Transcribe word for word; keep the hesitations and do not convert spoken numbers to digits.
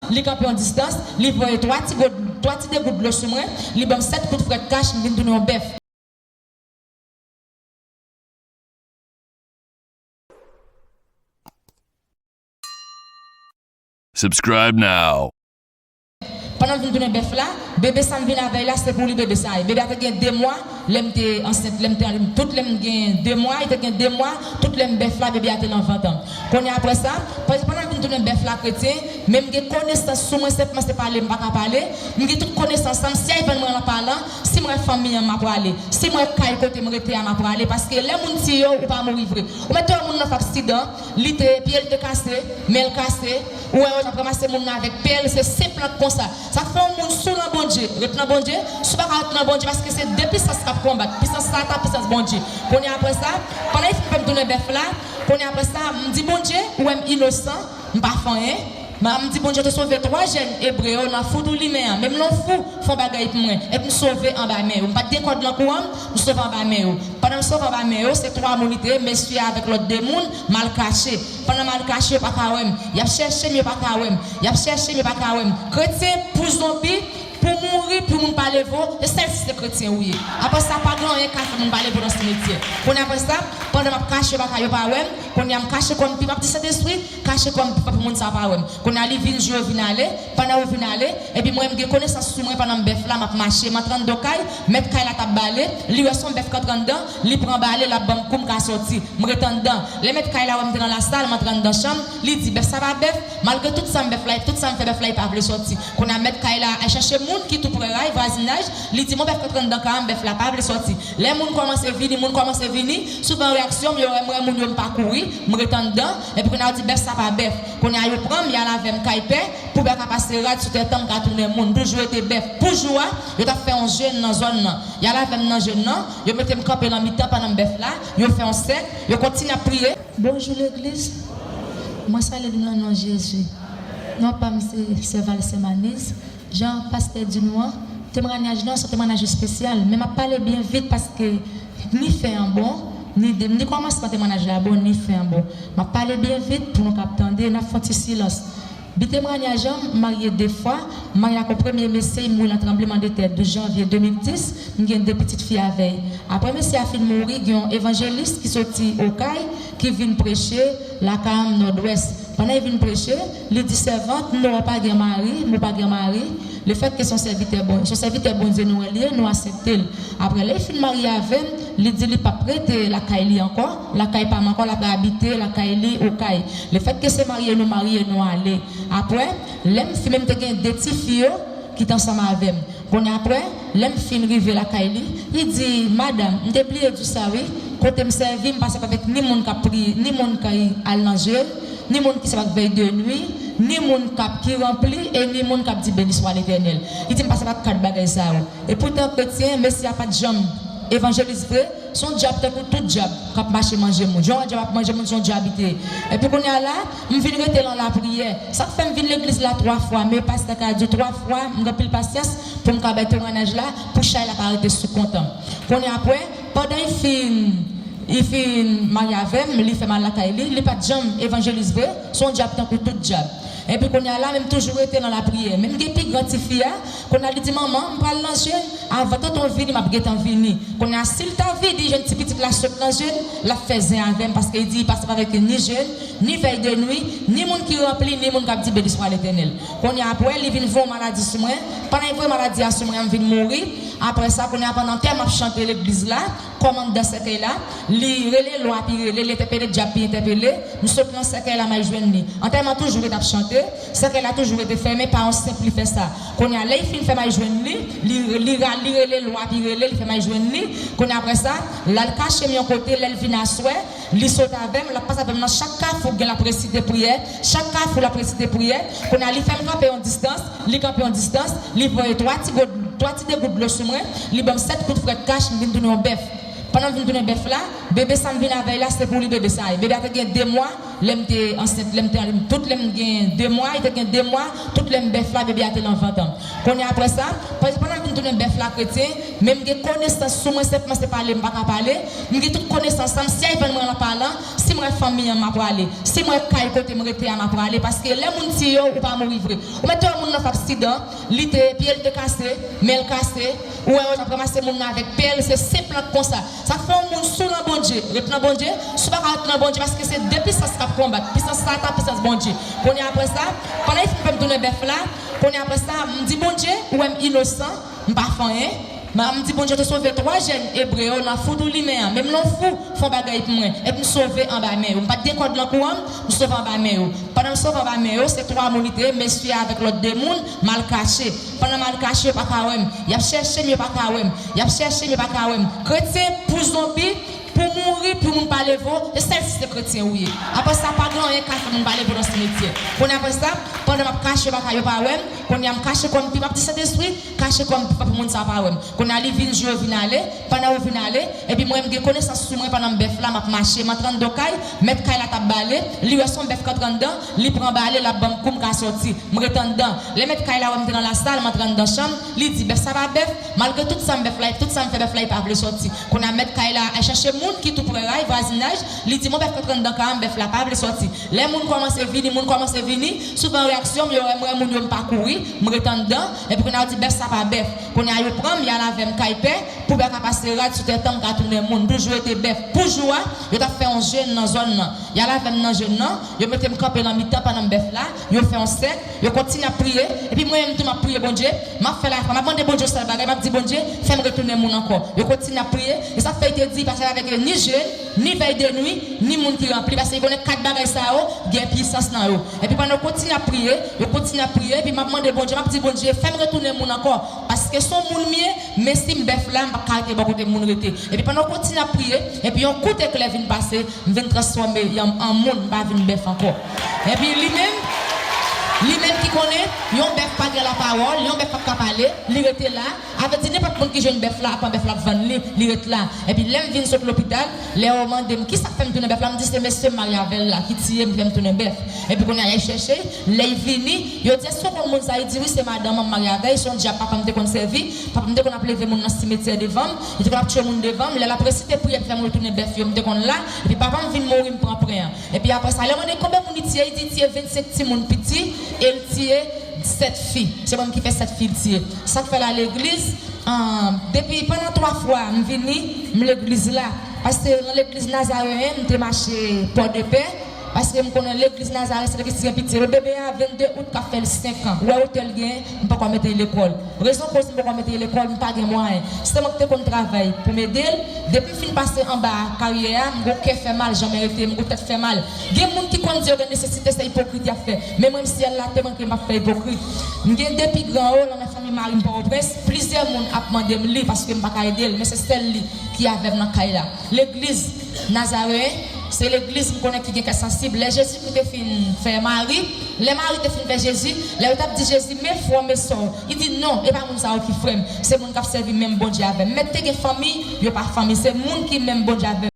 Li kanpe yon distans, li voye twa ti gout, twa ti degout dlo sou mwen, li ban m sèt kout frèt kach, m vin tounen yon bèf. Subscribe now. Pandan m vin tounen bèf la, bebe sa m vin avè l la, se pou li bebe sa ye. Bebe a te gen de mwa, lè m te ansent, lè m te, tout lè m gen de mwa, li te gen de mwa, tout lè m bèf la, bebe a te nan vant an. Kounye a apre sa, pandan m vin tounen bèf la, kretyen, men m gen konesans sou mwen, senpman se pale m pa ka pale, m gen tout konesans sa m, si ay vann mwen lan palan, si m wè fanmi an m a prale, si m wè kay kote m rete a m a prale, paske lè moun tiye w, ou pa mouri vre. Ou mèt wè moun nan fè aksidan, li te, pye l te kase, men l kase, ou wè yo t ap ranmase moun nan avèk pèl, se senp lan konsa. Sa k fè yon moun si w nan Bondye, ret nan Bondye, si w pa ka ret nan Bondye, paske se de pisans k ap konbat, pisans Satan, pisans Bondye. Kounye a apre sa, pandan li fin fè m tounen bèf la, kounye a apre sa, m di Bondye, ou wè m inosan, m pa fè anyen. M di Bondye, ou te sove twa jèn ebre yo nan fou tou limen an, menm lè w fou, fè yon bagay pou mwen, epi m sove anba men yo. M pa t gen kòd lan kou an, m sove anba men yo. Pandan m sove anba men yo, se twa moun li te ye, mesye a avèk lòt de moun, m al kache. Pandan m al kache, yo pa ka wè m. Y ap chèche m, yo pa ka wè m. Y ap chèche m, yo pa ka wè m. Kretyen, pou zonbi, pou mouri, pou moun pa leve w, se sèl si se kretyen ou ye. Apre sa, pa gen anyen k ka fè moun pa leve w nan simetyè. Kounye a apre sa, pandan m ap kache, yo pa ka, yo pa wè m. Kounye a, m kache kò m pi, m ap di Sentespri, kache kò m pi fò pou moun sa pa wè m. Kounye a, li vin, jou yo vin ale. Pandan yo vin ale, epi mwen, m gen konesans sou mwen pandan m bèf la, m ap mache, m antre anndan kay, mèt kay la t ap bale, li wè se yon bèf k antre anndan, li pran bale, l ap ban m kou m ka sòti. M ret anndan. Lè mèt kay la wè m te nan lasal, m antre anndan chanm, li di, bèf sa pa bèf, malgre tout sa m bèf la, tout sa m fè bèf la, li pa vle sòti. Kounye a, mèt kay la al chache moun ki tou prè a, vwazinaj, li di, bon, bèf k antre anndan kay an, bèf la pa vle sòti. Lè moun kòmanse vini, moun kòmanse vini, souvan reyaksyon m, yo wè m wè moun yo, m pa kouri, m ret anndan, epi kounye a, yo di, bèf sa pa bèf. Kounye a, yo pran m, y al avè m kay pè, pou bèf ka pase rad sou tèt an, m ka tounen moun. Toujou rete bèf. Pou jou a, yo t ap fè yon jèn nan zòn nan. Y al avè m nan jèn nan, yo mete m kanpe nan mitan pandan m bèf la, yo fè yon sèk, yo kontinye ap priye. Bonjou legliz. Mwen salye nou nan non Jezi. Non pa m se Sè Valcin Manise. Jan pastè di nou an, temwayaj lan se yon temwayaj espesyal, men m ap pale byen vit paske ni fen an bon, ni de, ni kòmansman temwayaj la bon, ni fen an bon. M ap pale byen vit pou nou kab tande, n ap fè yon ti silans. Bi temwayaj an, m marye de fwa, m marye ak yon premye mesye, li mouri nan tranblemanntè douz janvye de mil dis, m gen de pitit fi avè l. Apre mesye a fin mouri, gen yon evanjelis ki soti Okay, ki vin preche lakay an Nòdwès. Pandan l vin preche, li di, sèvant, nou wè w pa gen mari, nou pa gen mari. Lefètke se yon sèvitè Bon-, se yon sèvitè Bondye nou wè l ye, nou aksepte l. Apre, lè l fin marye avè m, li di li p ap rete lakay li ankò, lakay pa m ankò, l ap abite lakay li Okay. Lefètke se marye nou marye, nou ale. Apre, lè m fin, men m te gen de tifi yo ki t ansanm avè m. Kounye a apre, lè m fin rive lakay li, li di, madanm, m te bliye di w sa wi, kote m sèvi, m pa sèvi avèk ni moun k ap priye, ni moun k al nan jèn, ni moun ki sèvi ak vèy de nwi, ni moun k ap ki ranpli, e ni moun k ap di beni swa Letènèl. Li di m pa sèvi ak kat bagay sa yo. E poutan kretyen, mesye a pa t janm evanjelis vre, se yon dyab tankou tout dyab k ap mache manje moun. Jan yon dyab ap manje moun, se yon dyab li te ye. Epi kounye a la, m vin rete nan lapriyè. Sa k fè m vin legliz la twa fwa, men pastè ka di twa fwa, m gen anpil pasyans pou m ka bay temwayaj la, pou chay la pa rete sou kont an. Kounye a apre, pandan l fin, li fin marye avè m, li fè m al lakay li, li pa t janm evanjelis vre, se yon dyab tankou tout dyab. Epi kounye a la, men m toujou rete nan lapriyè. Men m gen pi gran tifi a, kounye a li di, manman, m pral nan jèn, avan tonton vini, m ap gentan vini. Kounye a, si l ta vini, jèn ti pitit la sot nan jèn, l ap fè zen avè m, paske li di li pa sèvi avèk ni jèn, ni vèy de nwi, ni moun ki ranpli, ni moun k ap di beni swa Letènèl. Kounye a apre, li vin voye yon maladi sou mwen. Pandan li voye maladi a sou mwen an, m vin mouri. Apre sa, kounye a, pandan antèman ap chante legliz la, kòmandan sèkèy la, li rele lwa pi rele, li entèpele dyab pi entèpele, m sot nan sèkèy la, m al jwenn li. Antèman toujou rete ap chante, sèkèy la toujou rete fèmen, pa yon senp li fè sa. Kounye a, lè li fin fè m al jwenn li, li, li ra-, li rele lwa pi rele, li fè m al jwenn li. Kounye a, apre sa, l al kache m yon kote, lè l vin aswè, li sot avè m, l ap pase avè m nan chak kafou, gen l ap resite priyè, chak kafou l ap resite priyè. Kounye a, li fè m kanpe yon distans, li kanpe yon distans, li voye twa ti gout, twa ti degout dlo sou mwen, li ban m sèt kout frèt kach, m vin tounen yon bèf. Pandan m vin tounen bèf la, Bebe sa m vin avè l la, se pou li bebe sa ye. Bebe a te gen de mwa, lè m te ansent, lè m te, tout lè m gen de mwa, li te gen de mwa, tout lè m bèf la, bebe a te nan vant an. Kounye a apre sa, pandan m vin tounen bèf la kretyen, men m gen konesans sou mwen, senpman se pale m pa ka pale, m gen tout konesans sa m, si ay vann mwen nan palan, si m wè fanmi an m a prale, si m wè kay kote m rete a m a prale, paske lè moun tiye w, ou pa mouri vre. Ou mèt te wè moun nan fè aksidan, li te, pye l te kase, men l kase, ou wè yo t ap ranmase moun nan avèk pèl, se senp lan konsa. Sa k fè yon moun si w nan Bondye, ret nan Bondye, si w pa ka ret nan Bondye, paske se de pisans k ap konbat, pisans Satan, pisans Bondye. Kounye a apre sa, pandan li fin fè m tounen bèf la, kounye a apre sa, m di Bondye, ou wè m inosan, m pa fè anyen. M di Bondye te sove twa jèn ebre yo nan fou tou limen an, menm lè w fou, fè yon bagay pou mwen, epi m sove anba men yo. M pa t gen kòd nan kou an, m sove anba men yo. Pandan m sove anba men yo, se twa moun li te ye, mesye avèk lòt de moun, m al kache. Pandan m al kache, yo pa ka wè m. Y ap chèche m, yo pa ka wè m. Y ap chèche m, yo pa ka wè m. Kretyen, pou zonbi, pou mouri, pou moun pa leve w, se sèl si se kretyen ou ye. Apre sa, pa gen anyen k ka fè moun pa leve w nan simetyè. Kounye a apre sa, pandan m ap kache, yo pa ka, yo pa wè m. Kounye a m kache kò m pi, m ap di Sentespri, kache kò m pi fò pou moun sa pa wè m. Kounye a li vin, jou yo vin ale, pandan yo vin ale, epi mwen m gen konesans sou mwen pandan m bèf la, m ap mache, m antre anndan kay, mèt kay la t ap bale, li wè se yon bèf k antre anndan, li pran bale, l ap ban m kou m ka sòti. M ret anndan. Lè mèt kay la wè m te nan lasal, m antre anndan chanm, li di, bèf sa pa bèf, malgre tout sa m bèf la, tout sa m fè bèf la, li pa vle sòti. Kounye a mèt kay la al chèche moun ki tou prè a y, vwazinaj, li di, mon bèf k antre anndan kay an, bèf la pa vle sòti. Lè moun kòmanse vini, moun kòmanse vini, souvan reyaksyon m, yo wè m wè moun yo, m pa kouri, m ret anndan, epi kounye a yo di, bèf sa pa bèf. Kounye a yo pran m, y al avè m kay pè, pou bèf la pase rad sou tèt an, m ka tounen moun. Toujou rete bèf. Pou jou a, yo t ap fè yon jèn nan zòn nan. Y al avè m nan jèn nan, yo mete m kanpe nan mitan pandan m bèf la, yo fè yon sèk, yo kontinye ap priye, epi mwen menm tou m ap priye Bondye, m ap fè lafwa, m ap mande Bondye yon sèl bagay, m ap di Bondye, fè m retounen moun ankò. Yo kontinye ap priye, e sa k fè li te di, pa sèvi avèk ni jèn, ni vèy de nwi, ni moun ki ranpli, paske li konnen kat bagay sa yo gen pisans nan yo. Epi pandan yo kontinye ap priye, yo kontinye ap priye, epi m ap mande Bondye, m ap di Bondye, fè m retounen moun ankò, paske se yon moun m ye, men si m bèf la, m p ap ka rete bò kote moun rete. Epi pandan yo kontinye ap priye, epi yon kout eklè vin pase, m vin transfòme an, an moun, m pa vin bèf ankò. Epi li menm, li menm ki konnen, yon bèf pa gen lapawòl, yon bèf p ap ka pale, li rete la, avèti nenpòt moun ki jwenn bèf la, ap pran bèf la ap vann li, li ret la. Epi lè m vin sot lopital, lè yo mande m kisa k fè m tounen bèf la, m di se mesye m marye avè l la ki tiye m, ki fè m tounen bèf. Epi kounye a, y al chèche l, lè y vini, yo di èske w konn moun sa? Li di wi, se madanm mwen m marye avè l, se yon dyab papa m te konn sèvi, papa m te konn ap leve moun nan simetyè devan m, li te konn ap tchwe moun devan m, lè l ap resite priyè pou fè m retounen bèf yo, m te konn la, epi papa m vin mouri, m pran pren an. Epi apre sa, lè yo mande konbyen moun li tiye, li di li tiye vennsenk timoun piti, e l tiye sèt fi. Se mwen ki fè sèt fi l tiye. Sa k fè l al legliz, ah, depi pandan twa fwa m vini, m legliz la. Paske nan legliz Nazaren, m te mache Pòdepè, paske m konnen legliz Nazaren, se legliz ki gen piti. Bebe a, vennde out, k ap fè l senk an. Ou wè otè l genyen, m poko mete l lekòl. Rezon koz m poko mete l lekòl, m pa gen mwayen. Se mwen ki te konn travay pou m ede l. Depi m fin pase anba karyè a, m gon kè fè mal, janm rete, m gon tèt fè mal. Gen moun ki konn di yo gen nesesite, se ipokrit y ap fè. Men mwen, m syèl la te manke, m p ap fè ipokrit. M gen de pi gran yo, nan fanmi mari m Pòtoprens, plizyè moun ap mande m li paske m pa ka ede l, men se sèl li ki avè m nan kay la. Legliz Nazaren, se legliz m konnen ki gen kè sansib. Lè Jezikri te fin fè Mari, lè Mari te fin fè Jezi, lè yo t ap di Jezi, men frè m e sè w, li di, non, e pa moun sa yo ki frè m, se moun k ap sèvi menm Bondye avè m. Mèt te gen fanmi, yo pa fanmi, se moun ki menm Bondye avè m.